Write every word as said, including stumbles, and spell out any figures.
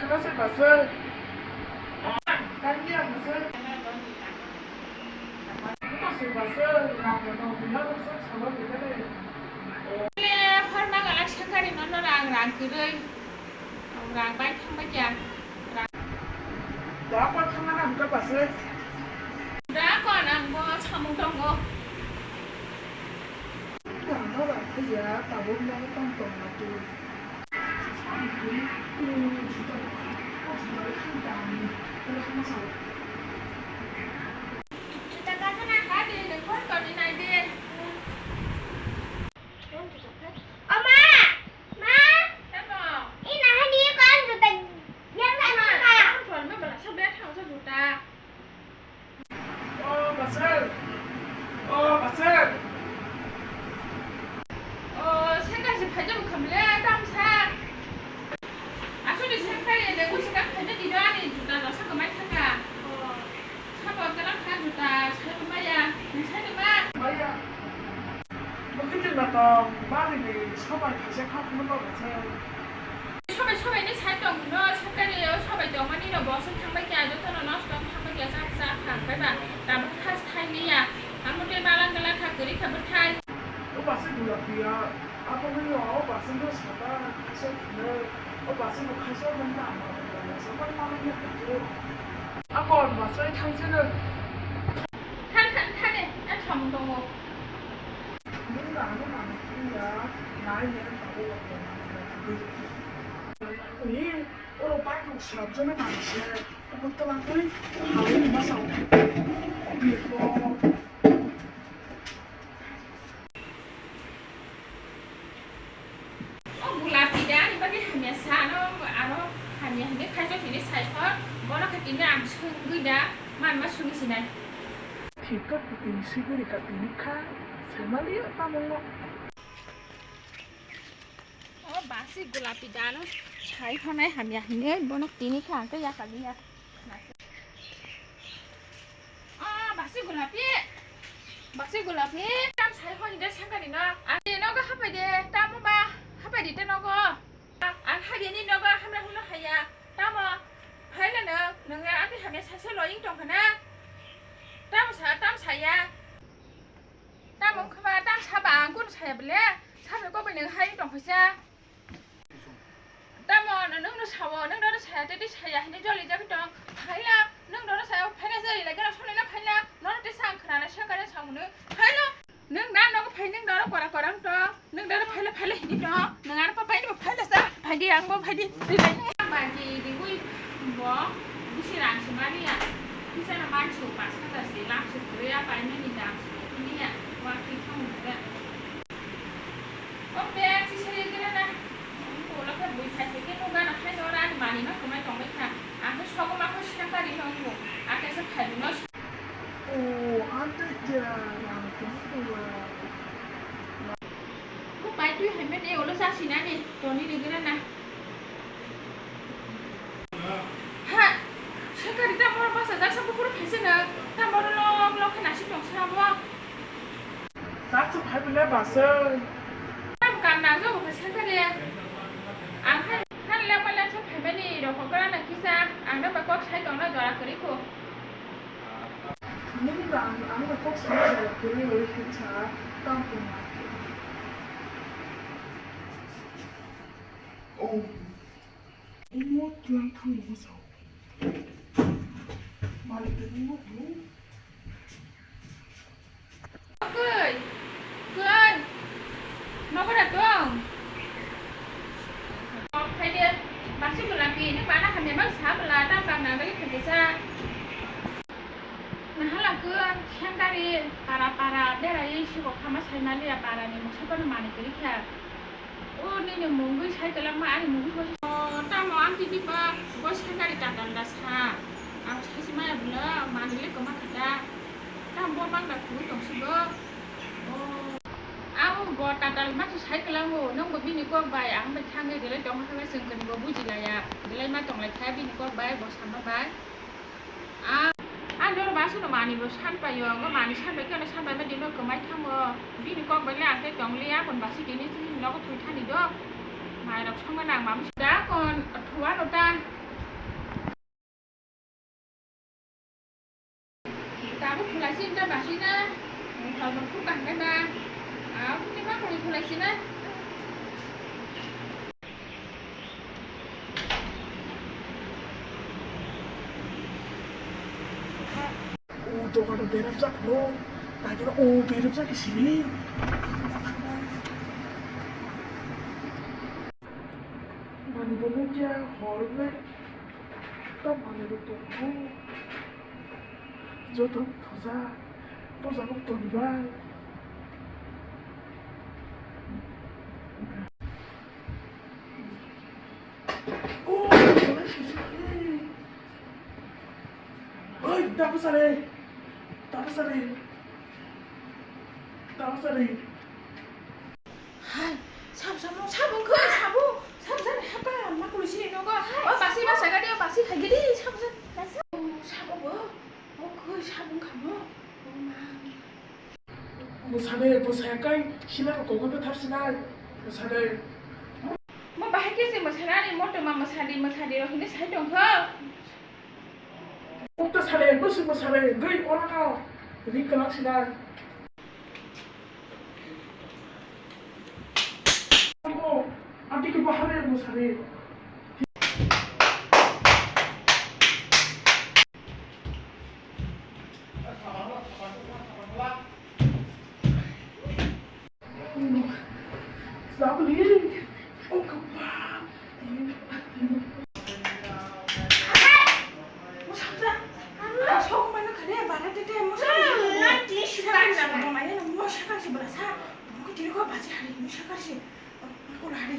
Kasi basi. Kanya basi. Kasi basi. Rang no bilang sa sabab kita ni. Le, hor ma galak sengkari nono rang, rang kwrwi. Rang bai thang bai kya. Da pa thang na hukar basi. Da ko nang bo samung tongo. Rang no rang ya, tabuk no tong tong na tu. Oma! Ma! Ino hani kon juta yang sana. O, Basir! O, Basir! O, sengkar se phaijak khamle, tamsa. Aswk ni sengkar ya, de, kusi ka phaijak dino ani juta rasa kemai thaka. O, sabo kala kha juta, sai maya, sai ma. Maya. Mungkin juta tong, bari ni, sobai phaijak kha, kuno Basir. Sobai, sobai ni sai tong hino, sakari o sobai tong mani no, bo song thang bai kya, joto no nosto thang bai kya, sa, sa, thang bai ba, tabuk thas thai liya, amo tei balang gala kha, kwrwi kha bwthai. O basi gula piya, abo hino, o basi no sata, kaisa thwno, o basi no kaisa no tamo, sobai tamo ni kha. Abo basi thang se no. Than, than, than, e, e, samung tongo. Nung rano mano khuya, nai nai tabuk abo mano khuya. Ni, oro bike rok srapjana mani se, obo twlang twi halai ni masa o. Birbo. O gulapi da ani bagwi hamya sa, ano aro hamya hinwi khaijak hinwi sai kho, bono khe tini ang swngwi da manma swngwi sinai. Thik kha, tini swigwi rikha, tini kha, sai maliya tamo no. O basi gulapi dano sai honai hamya hinwi bono tini kha ang tei yakaliya. Ah, basi gulapi. Basi gulapi. Tam sai hoi de sangkari no. Ani nogo hapai de. Tamo ba hapai de te nogo. Ang hai de ni nogo hamra huno haya. Tamo. Phaila no. Nang ani hamya sai se loying tong khana. Tam sa, tam saya. Tamo wngkha ba, tam saba ang kunu saya bele, saba kok bai nang hai tong khaisa. Tamo nwng no sao, nwng no saya tei saya hini joli jagwi tong. Phaila, nwng no saya phaila jai lai gana soni na phaila, nono tei sang khna na sengkha na samung no. Phaila, nwng na nogo phai nwng doro kora kora wng tong. Nwng doro phaila phaila hini tong. Nwng ano pa paini bo phaila sa. Phaidi ang bo phaidi. Rilai nwng. Bagi diwi bo bisi rang si mani ya. Kisa na mansi pas kata si lam si kuru ya paini ni dam si kuru ni ya. Wa ki thong da. O bag kisa ye kira na. Ko la ka bui phai ke no ga na phai no ra ni mani ma kumai tong bai kha. Ang ko sogo ma ko sina kari no ko. Ake sa phai no. O, ante kya rang tong ko la. Ko pai twi hai mene olo sa sinani, toni ni gana na. Ha, sengkari ta moro basa jak sa bukuru phaisa na, ta moro lok lok khe nasi tong sa bo. Tak sa phai bole basa. Tam kam na jo bo sengkari. Ang khan khan le pala sa phai bani rokho gra na kisa, ang na ba kok sai tong na jora kari ko. Nung ba ang, ang no kok sana jala kwrwi rwi khe cha, tang tong ma khe. Oh, imo tlang thang mo sao. Malik de imo tong. Koi, koi, nogo da tong. Phai de, basi bwla pi, nung bana hamya bang sa bwla, tam kam na bai khe cha. Nahala khe sengkari para para beraiwi sibok khama saimaliya, parani mungsa phano manwi kwrwi kha. O nini mungwi sai kwlangma ani mungwi bo. O tamo ang tini ba bo sengkari tatal da sa. Ang saisi maya bwla manwi le kwma kha da. Tamo bo bang da kwrwi tong si bo. O. Ang bo tatal ma se sai kwlango, nung bo bini kok bai ang bai thangwi belai tong kha, chwng kwrwi bo buji laya. Belai ma tong lai kha bini kok bai, bo sama bai. A, a, norok aswkno manwi bo san paio, omo manwi san pai kheno san pai ma dino kwmai thango. Bini kok bai le ang tei tong liya, kon basi tini chini nogo thwi thani do. Mairok songma nang mami da kon thuano ta. Sinta basina, kalau berkubang kan dah. Aku ni mah kulit mulai sini. O dogan o berajak no, naikhe o berajak sini. Mani bo nukya hor wngwi, ta mani bo tongo. Joto thoja, o jaga tonibai. O, oi, tapasari, tapasari, tapasari. Hai, sabo, sabo, sabo wngkha, sabo, sabo jani hapa, ma kulu sini nogo. Hai, o basi, sabo. Basa gadi, o basi hai gadi, sabo jani. Basa. O sabo bo, o koi sabo wngkha mo. O ma. Mwsadi, mwsaya kai, sila ko kokoi bwthar sinai. Mwsadi. Mo bahai khe se mwsanani, mo tongma mwsadi, mwsadi rok hinwi sai tongkha. Ukta sare, bwswk mwsare, gwi orano ri kwlak sinai. Amo, ati khe bahare mwsare. Lovely. Oh, come on. Mo sakra. Ah, sok mano khade, bara tete, mo sakra. Hmm, na ti sakra. Mo mane na mo sakra si bala sa. Mo ko tiri ko baji hari, mo sakra si. Mo ko hari.